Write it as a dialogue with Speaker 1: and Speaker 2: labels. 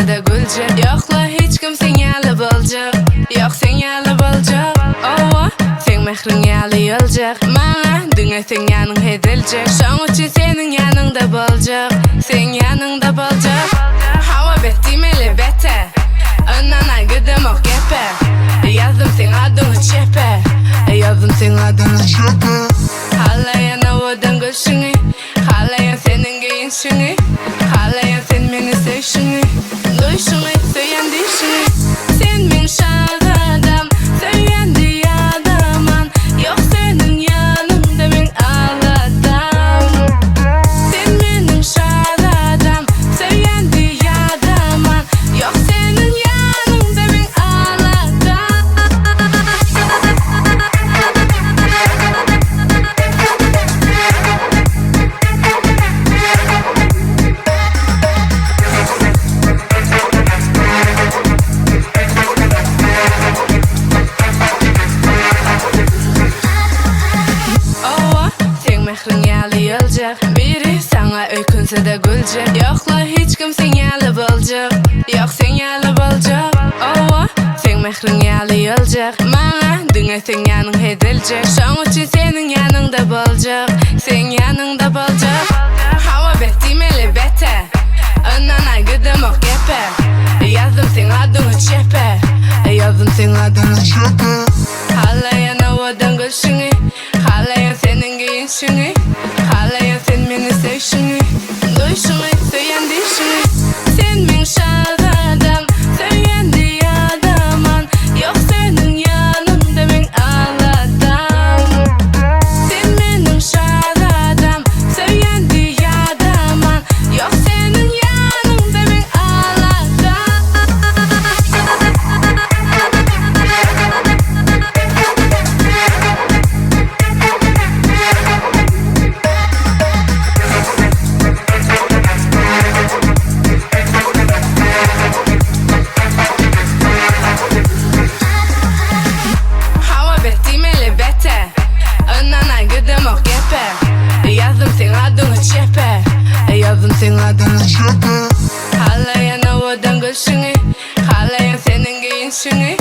Speaker 1: öýkünse-de güljek. Ýok-la hiç kim seň ýaly boljak, Ýok seň ýaly boljak. Owa, seň mähriň ýaly ýyljak, Maňa diňe seň ýanyň heziljek. Şoň üçin seniň ýanyňda boljak, Seň ýanyňda boljak. Hawa bet diýmeli bete, Ynanaý gidemok gepe. Ýazdym seň adyňy çepe, Ýazdym seň adyňy çepe. Halaýan owadan gülşüňi, Halaýan seniň geýinşiňi, Halaýan sen meni söýşüňi, Duýşuňy, söýen diýşiňi. Sen meň şazadam, Söýen deý adaman, Ýok seniň ýanyňda meň aladam. Sen meniň şazadam, Söýen deý adaman, Ýok seniň ýanyňda meň aladam. Owa, seň mähriň ýaly ýyljak, Biri saňa öýkünse-de güljek. Ýok-la hiç kim seň ýaly boljak, Ýok seň ýaly boljak. Owa, seň mähriň ýaly ýyljak, Maňa diňe seň ýanyň heziljek. Şoň üçin seniň ýanyňda boljak, Seň ýanyňda boljak. Hawa bet diýmeli bete, Ynanaý gidemok gepe. Ýazdym seň adyňy çepe, Ýazdym seň adyňy çepe. Halaýan owadan gülşüňi, Halaýan seniň geýinşiňi, Halaýan sen meni söýşüňi, Duýşuňy, söýen diýşiňi. Sen meň şazadam, Söýen deý adaman, Ýok seniň ýanyňda meň aladam. Sen meniň şazadam, Söýen deý adaman, Ýok seniň ýanyňda meň aladam. Hawa bet diýmeli bete, Ynanaý gidemok gepe. Ýazdym seň adyňy çepe, Ýazdym seň adyňy çepe. Halaýan owadan gülşüňi, Halaýan seniň geýinşiňi.